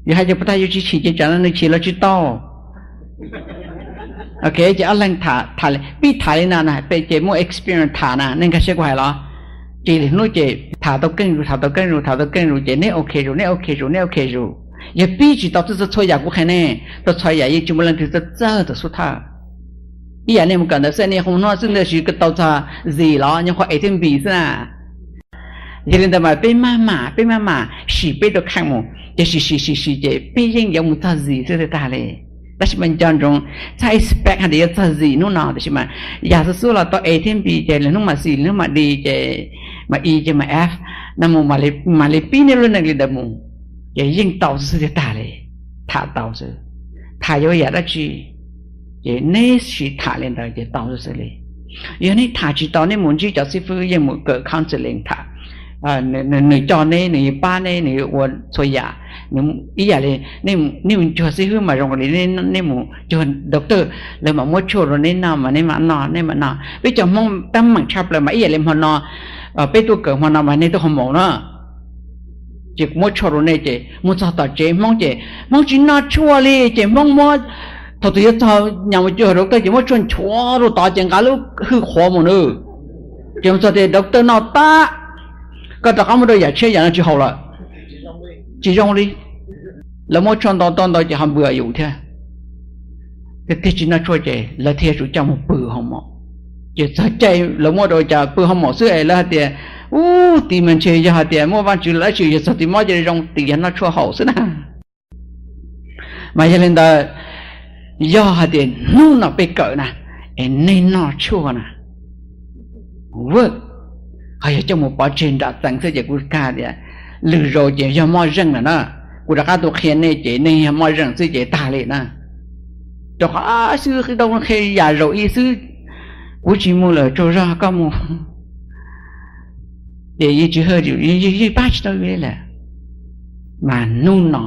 Yog hais ces puas tag, yus tsis chim ces tsam no nws chim los tsis tau. Ok, ces ob leeg tham, pib tham li no na, peb ces muaj experience tham na, nej nkag siab kuv hais los? Ces lwm hnub ces tham tau keej zus, tham tau keej zus, tham tau keej zus ces neb ok zus, neb ok zus, neb ok zus. Yog pib tsis tau txhua txhua yam kuv qhia nej, tau txhua yam yeej tsis muaj leej twg txawj txawj thaum xub thawj. Ib yam nej mus kawm ntawv xwb, nej qhov hnub xwb ntawd siv tau txog zis los nyob qhov A thiab B xwb na. Yog li ntawd mas peb maj mam, peb maj mam sim peb tus kheej mus, ces sim sim sim sim ces peb yeej yuav mus txog zis xwb tag li. Tab sis mas nco ntsoov, txhob expect hais tias yuav txog zis hnub no, tab sis mas yam xub xub los tau A thiab B ces lwm hnub mas C, lwm hnub mas D ces mas E ces mas F, no mus mam li pib neb lub neej li ntawd mus, ces yeej tau xwb xwb tiag tag li. Tham tau xwb, tham yuav yam dab tsi, ces neb sim tham li ntawd ces tau xwb xwb li. Yog neb tham tsis tau, neb mus ntsib cov xib fwb, yeej mus kawm counseling tham, nws coj neb, nws yuav pab neb, nws yuav ua txhua yam. Ib yam li nej mus cuag xib fwb mas zoo li nej mus cuag doctor, lawv mam muab tshuaj rau neb noj mas neb mam noj, neb mam noj. Peb cov Hmoob teeb meem tshaj plaws mas ib yam li hmo no, peb tuaj kawm hmo no mas nej tuaj qhov maum na, ces kuv muab tshuaj rau nej ces mus txog tom tsev Hmoob ces Hmoob tsis noj tshuaj li ces Hmoob muab, thaum twg yuav txog nyas mus cuag doctor ces muab tshuaj nchuav rau tod ces nqa lub hwj qhuav mus na. Ces mus txog tias doctor noj tag, koj rov qab muab rau yam tshiab yam no tsis haum lawm. Tsis zoo li. Lawv muab tshuaj ntau tau ntau ces ho npws yus thiab. Tiag tiag tsis noj tshuaj ces lawv thiaj yuav tsum coj mus pw hoo maum. Ces txog caij lawv muab rau cas pw hoo maum xwb es lawv hais tias, ub, tim mas ntshe yog hais tias muaj Vajtswv lawm dab tsi yog txog tim mob ces zoo tim yog noj tshuaj haum xwb na. Mas yog li ntawd, yog hais tias hnub no peb kawm na, es nej noj tshuaj na, ho yog coj mus pov tseg nram txee xwb ces kuv kag tias lwm zaus ces yog mob zeej lawm na, kuv rov qab tuaj qhia nej ces nej yog mob zeej xwb ces tag li na. Rau qhov xwb qhia zaum ib xwb, kuv tsis mus lawm tsaug zog koj mus. Ces yeej tsis, yeej pab tsis tau li lawm. Mas hnub no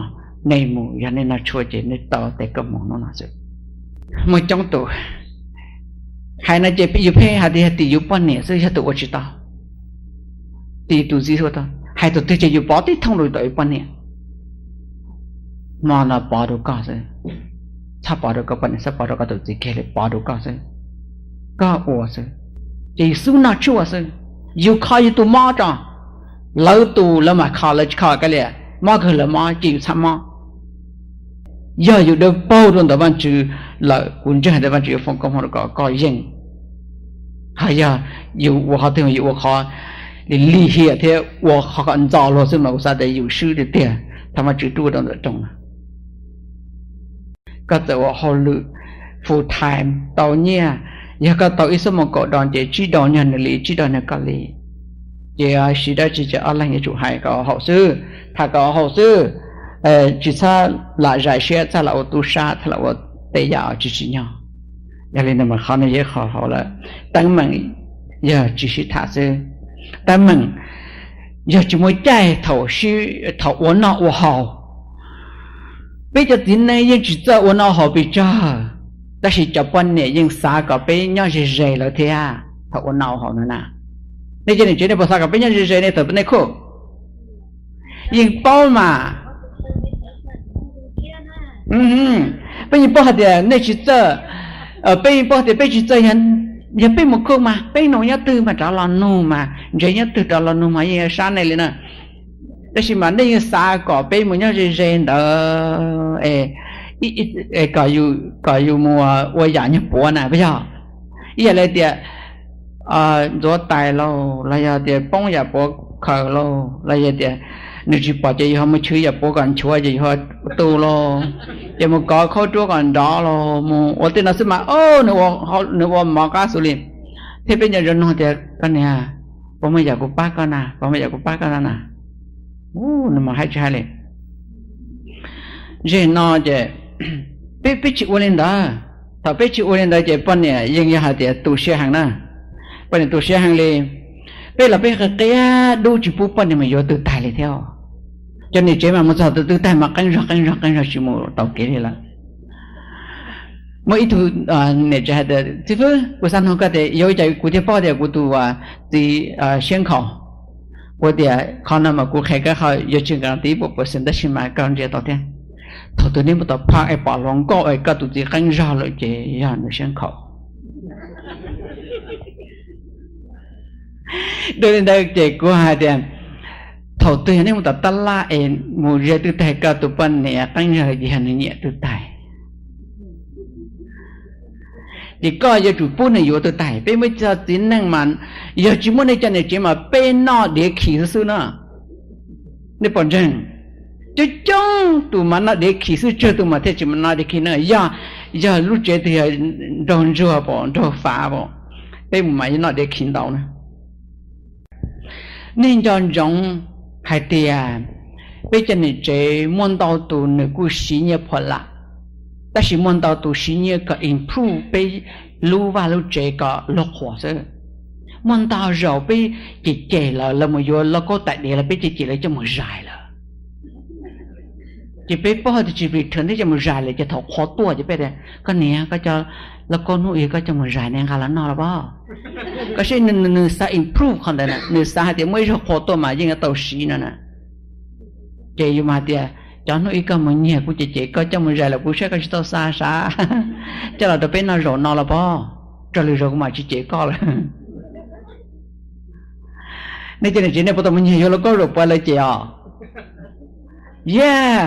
nej mus, yog nej noj tshuaj ces nej tau tes koj mus hnub no xwb. Muaj coob tus hais no ces yus pheej hais tias yog tim yus poj niam xwb yog tus ua tsis tau, tim tus txiv ua tau, hais tus twg ces yus pov tib thooj rau tom yus poj niam. Hmo no pov rau koj xwb, txhob pov rau koj poj niam, txhob pov rau koj tus txiv kiag li, pov rau koj xwb. Koj ua xwb, ces yus xub noj tshuaj xwb. Yus kho yus tus mob tso, lawv tus lawv mam kho, lawv tsis kho koj li. Mob kawg lawv mob ces yus txhob mob. Yog yus dawb paug rau ntawm Vajtswv lawm, kuv ntseeg tias Vajtswv yuav foom koob hmoov rau kom koj yeej. Ho yog yus ua qhov twg yus ua qhov li lim hiam thiab ua qhov kom ntxo luag xwb mas kuv xav tias yus swb tiag tiag, thov Vajtswv rub rau ntawm rooj na. Koj txawm ua hauj lwm full time tau nyiaj, yog koj tau ib xuab moos kaum dos ces tsib dos yog nws li, tsib dos yog koj li. Ces siv dab tsi ces ob leeg yuav tsum hais kom haum xwb, tham kom haum xwb. Tsis txhob lam zais siab, txhob lam ua tub sab, txhob lam ua tej yam tsis tsim nyog. Yog li ntawd mas qhov no yog ib qho hauv lawm. Teeb meem yog tsis sib tham xwb. Teeb meem yog tsis muaj caij thaum ua noj ua haus. Peb cov txiv neej yeej tsis txawj ua noj haus pes tsawg, tab sis cov poj niam yeej xav kom peb nyob ze ze lawv thiab thaum ua noj ua haus no na. Nej cov niam tsev nej puas xav kom peb nyob ze ze nej thaum nej khuj? Yeej paub mas. Peb yeej paub hais tias nej tsis txawj, peb yeej paub tias peb tsis txawj. Yog peb mus khuj mas peb nug nyob twg mas rov los nug mas, ntsev nyob twg rov los nug mas yeej sab nej li na. Tab sis mas nej yeej xav kom peb mus nyob ze ze ntawd, kom yus mus ua yam nyuag puav na puas yog? Ib yam li tias ntxuav tais lauj, los yog tias poob yam puav khaws lauj, los yog tias nws tsis pom ces yus ho mus chwv yam puav kom nchuav ces yus ho tu lauj, ces mus kov khaub ruab kom nrov lauj, mus ua tej no xwb mas, o, nws ua mov qab xwb li. Thiab peb nco ntsoov nug tias, koj niam, puas muaj yam kuv pab koj na, puas muaj yam kuv pab koj na na? Nws mas hais tsis hais li. Zeg no ces peb, peb tsis ua li ntawd. Thaum peb tsis ua li ntawd ces poj niam yeej yog hais tias tu siab heev na. Poj niam tu siab heev li. Peb los peb qia qia dub tsis pub poj niam mus yuav twg tag li thiab. Cov niam tsev mas mus txog tus twg tag mas qeeb zog qeeb zog qeeb zog tsis mus tau kev li lawm. Muaj ib tug niam tsev hais tias, txiv fwb, kuv xav nug koj tias yog ua cas kuv thiaj paub tias kuv tus txiv siab nkhaus. Kuv tias qhov no mas kuv qhia koj qhov yuav tsis nkag tis ib puas percent tab sis mas koj ntsia tau thiab. Thaum twg neb mus tom phaj es pom hluas nkauj es koj tus txiv qeeb zog lawm ces yog nws siab nkhaus. Dhau li ntawd ces kuv hais tias, thaum twg yog nej mus tom tab laj es mus ze twg tag koj tus poj niam qeeb zog ces yog nws nyiam twg tag. Ces koj yuav tsum pub nws yuav twg tag. Peb muaj cov txiv neej mas yog tsis muaj nej cov niam tsev mas peb noj diav khi xwb xwb na. Nej pom ntseeg, coob coob tus mas noj diav khi xwb, tsawg tus mas thiaj tsis noj diav khi na. Yog, yog lub tsev twg yog nraug ntsuag pom nraug fav pom, peb mus mas yuav noj diav khi ntau na. Nej nco ntsoov hais tias peb cov niam tsev muaj ntau tus nws kuj siv nyiaj phom lam, tab sis muaj ntau tus siv nyiaj kom improve peb lub vaj lub tsev kom loj qhuas xwb. Muaj ntau zaus peb cem cem lawv, lawv mus yuav lauj kaub tais diav los peb cem cem lawv coj mus zais lawm. Ces peb paub tias tsis plis rhawv thiab coj mus zais lawm ces thaum qhua tuaj ces peb tias, koj niam, koj cov lauj kaub hnub i koj coj mus zais ne, nqa los noj los pab. Koj saib nws xav improve qhov ntawd na, nws xav hais tias muaj ib zaug qhua tuaj mas yeej yuav tau siv no na. Ces yus mas hais tias, cov hnub i koj mus nyiag kuv ces ces koj coj mus zais lawm kuv saib koj tsis tau xa sav, coj los rau peb noj zaum no los pab, rau lwm zaus kuv mam tsis cem koj lawm. Nej cov niam tsev nej puas tau mus nyiag yuav lauj kaub zaum puav lawv cem os? Yeah.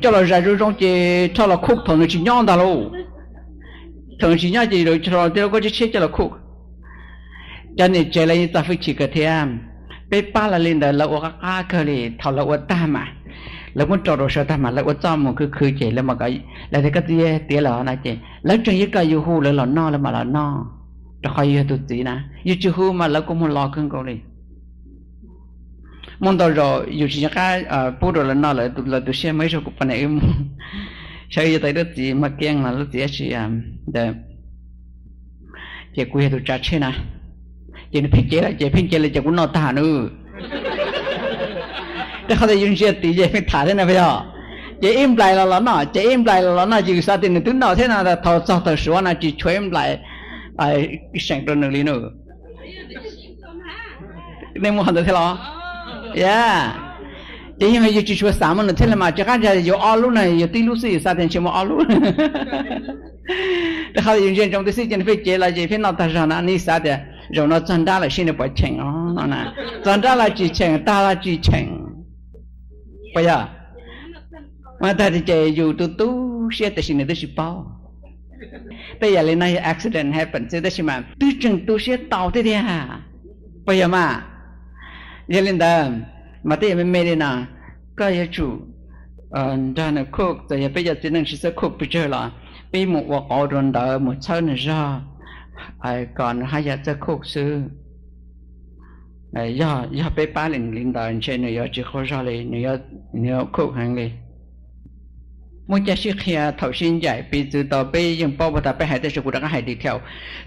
Coj los zais zoo zoo ces rho los khuj thaum nws tsis nyob ntag lauj. Thaum nws tsis nyob ces rho tej lauj kaub tshiab tshiab coj los khuj. Cov niam tsev lawv yeej txo hwj chim kawg thiab. Peb pab lawv li ntawd lawv ua qab qab kawg li. Thaum lawv ua tag mas, lawv muab rau rau sawv tag mas lawv ua txoj mus khwv khwv ces lawv mam, lawv tias koj txiv tiav lawm no ces lawv tseem yuav kom yus hu lawv los noj lawv mam los noj, rau qhov yus yog tus txiv na. Yus tsis hu mas lawv kuj mus los kawg nkaus li. Muaj ntau zaus yus tsis nco qab pub rau lawv noj, lawv tu siab. Muaj ib zaug kuv poj niam wb mus, xyov wb yuav tau ib lub txiv maj kiab los lub txiv dab tsi ntawd, ces kuv yog tus tsav tsheb na, ces nws pheej cev lawm ces pheej cev lawm ces kuv noj tag nws. Rau qhov tias yus ntsia tid ces pheej tham thiab na puas yog? Ces ib nplais los los noj, ces ib nplais los los noj ces yus xav tias nws twb noj thiab no, thaum txog thaum suav no tsis tshuav ib nplais seem rau nws li na. Nej muaj qhov ntawd thiab los? Ya, ces yog yus tsis tshua xav muaj nws thiab los mas tsis qab ntshai, yus ob lub na, yus tib lub xwb yus xav tias ntshe muaj ob lub. Rau qhov yus ntsia ntsoov tias xwb ces nws pheej cev los ces pheej noj tag zog no, nws xav tias zaum no txog nrab lawm seb nws puas cheem os no na. Txog nrab los tsis cheem, tag los tsis cheem. Puas yog? Mas tag ces yus tu tu siab tiam sis nws twb tsis paub. Tej yam li no yog accident happen xwb, tab sis mas twb tseem tu siab tau thiab tiag. Puas yog mas? Yog li ntawd, mas tej yam me me li no, koj yuav tsum nrog nws cook, txawm yog peb cov txiv neej tsis txawj cook pes tsawg los peb mus ua qauv rau ntawd mus txhawb nws zog, kom nws haj yam txawj cook xwb. Yog peb pab li ntawd ntshe nws yuav tsis qaug zog li, nws yuav cook heev li. Muaj caij sib qhia thaum sib ncaim piv txwv tau peb yeej paub, puag ta peb hais tej zaum kuv rov qab hais detail.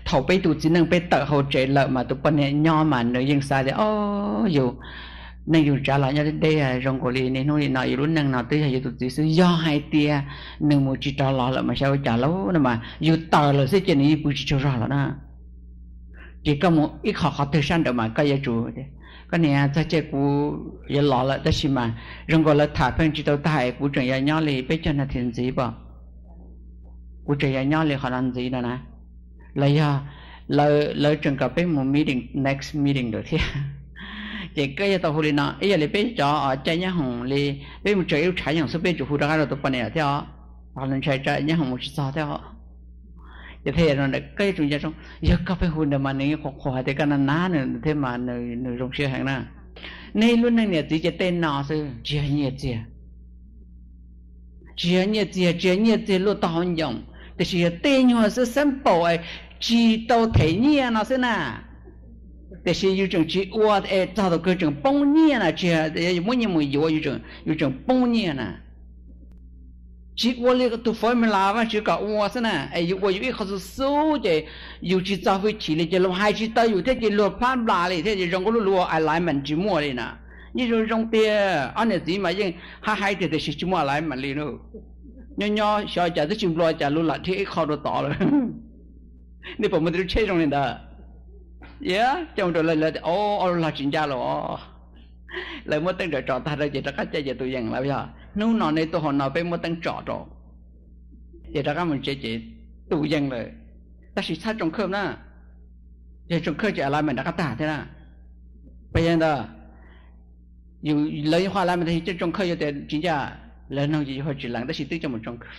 Thaum peb tus txiv neej peb tawm hauv tsev lawm mas tus poj niam nyob mas nws yeej xav tias, o, yus neej yus tsav los nyob deb deb zoo nkaus li niaj hnub li no, yus lub neej no twb yog yus tus txiv xwb. Yog hais tias nws mus tsis rov los lawm mas xyov ua cas lauj no mas yus tawm lawm xwb ces nws yeej pw tsis tsaug zog lawm na. Ces koj mus ib qho qhov twg sab nraud mas koj yuav tsum, koj niam, txog caij kuv yuav los lawm tab sis mas zoo nkaus lawv tham pheej tsis tau tag es kuv tseem yuav nyob li peb caug nas this ntxiv pom, kuv tseem yuav nyob li qhov no ntxiv no na. Los yog lawv tseem kom peb mus meeting, next meeting lawm thiab. Ces koj yuav tau hu li no, ib yam li peb cov caij nyab hoom li, peb mus tsaws ib lub tshav nyab hoom xwb peb yuav tsum hu rov qab rau tus poj niam thiab os, qhov ntshai tsam nyab hoom mus tsis txog thiab os. Ces thiaj, koj yuav tsum nco zoo, yog koj pheej hu ntawd mas nws yeej qhuas qhuas hais tias koj na nab nws thiab mas nws zoo siab heev na. Nej lub neej niam txiv ces tej no xwb, tsis yog nyiaj txiag. Tsis yog nyiaj txiag, tsis yog nyiaj txiag luaj tau hauv ncoos, tiam sis yog tej nyuag xwb simple, tsis tau them nyiaj no xwb na. Tiam sis yus tseem tsis ua es txog thaum kawg tseem poob nyiaj na, tsis yog muab nyiaj mus yuav, yus tseem poob nyiaj na. Tsis ua li tus formula Vajtswv kom ua xwb na, es yus ua yus ib qho xub xub ces yus tsis txo hwj chim li ces luag hais tsis tau yus thiab ces luag plab nplas li thiab ces zoo nkaus lub luag alignment tsis muaj li na. Yeej zoo zoo tiag, ob niam txiv mas yeej hais hais tiag tiam sis tsis muaj alignment li na. Nyob nyob xyov cas twb tsis nplua cas luag lam dhia ib qho rau tod lawm. Nej puas muaj tej lub tsheb zoo li ntawd? Yog coj mus rau lawv, lawv tias, o, ob lub lag tsis ncaj los. Lawv muab teeb tsom tsom tag rau ces rov qab caij ces tus yees lawm. Yog hnub no nej tuaj hauv no peb muab teeb tsom rau, ces rov qab mus tsev ces tus yees lawm. Tab sis txhob tsoo khawj na, yog tsoo khawj ces alignment rov qab tag thiab na. Puas yog ntawd? Yus, lawv yeej qhuab alignment, yus coj tsoo khawj yus tias tsis ncaj, lawv nug ces yus ho tsis lees tab sis twb coj mus tsoo khawj.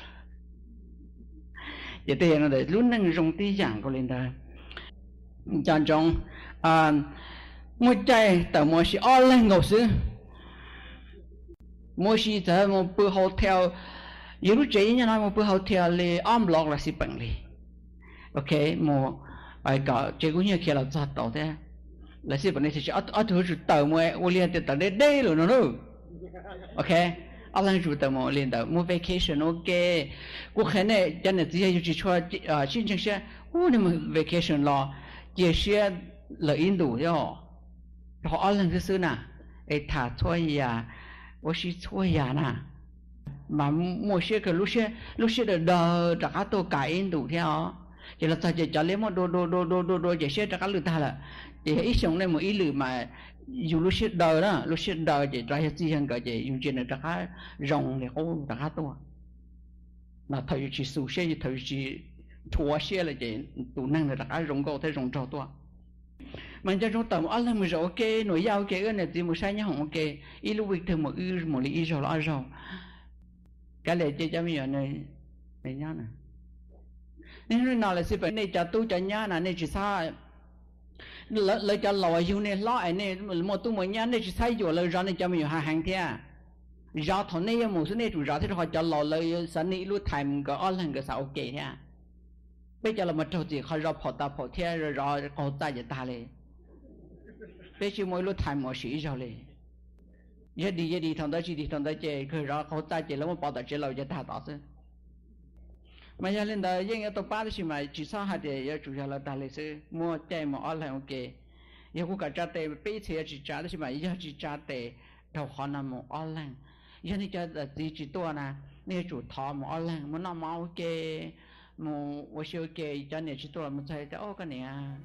Ces tej yam no lub neej zoo tib yam nkaus li ntawd. Nco ntsoov, muaj caij tawm mus ua si ob leeg nkaus xwb. Mus ua si txawm mus pw hotel, yus lub tsev nyob no mus pw hotel li ob block los xij peem li. Ok, mus kom tsev kub hnyiab khiav los txog tau thiab. Los xij peem li tiam sis ob tug yuav tsum tawm mus ua li tias tawm deb deb lawm no na. Ok, ob leeg yuav tsum tawm mus li ntawd mus vacation ua ke. Kuv qhia nej cov niam txiv yog yus tsis tshua sib ntseeg siab, ub, nej mus vacation los cia siab lawm ib ntus thiab, rau qhov ob leeg xwb xwb na, es tham txhua yam, ua si txhua yam na, mas muaj siab kawg, lub siab daws daws rov qab tuaj kam ib ntus thiab os. Ces los txog ces cov liab muab dua dua dua dua dua dua ces siab rov qab lwj tag lawm. Ces yog ib xyoos nej mus ib lwm mas yus lub siab daws na, lub siab daws ces rov yog txij yog nkawm ces yus ntsia nws rov qab zoo li qub rov qab tuaj. Mas thaum yus tsis xum siab, yus thaum yus tsis rhuav siab lawm ces tus neeg ntawd rov qab zoo nkauj thiab zoo nraug tuaj. Mas nco ntsoov tawm mus ob leeg mus zaum ua ke, nuam yaj ua ke, wb niam txiv mus saib nyob hoom ua ke, ib lub week twg mus wb mus li ib zaug los ob zaug. Kav liam cia cov me nyuam nws nyob na. Niaj hnub no lawm xij peem nej cov tub cov nyab na nej tsis txhob, lawv cov laus yug nej hlob es nej muaj tub muaj nyab nej tsis txhob yuam lawv zov nej cov me nyuam hav heev thiab. Zov thaum nej yuav mus xwb nej tsum zov thiab rau qhov cov laus lawv yuav xav nej ib lub time nkawd ob leeg nkawd xav ua ke thiab. Peb cov laus mas raug txim qhov zov phaum tas phaum thiab zov qaug txaj ces tag li. Peb tsis muaj ib lub time ua si ib zaug li. Yog dim yog dim thaum ntawd, tsis dim thaum ntawd ces kawg zov qaug txaj ces lawv muab pov tom tsev laus ces tag tod xwb. Mas yog li ntawd yeej yuav tau pab tab sis mas tsis txhob hais tias yuav tsum yog lawv tag li xwb, muaj caij mus ob leeg ua ke. Yog kuv kam tsa tes peb ib txhia yuav tsis tsa tab sis mas yog tsis tsa tes dhau qhov no mus ob leeg. Yog nej cov txiv tsis tuaj na, nej yuav tsum thov mus ob leeg mus noj mov ua ke, mus ua si ua ke, cov niam tsis tuaj los mus txog tias, o koj niam,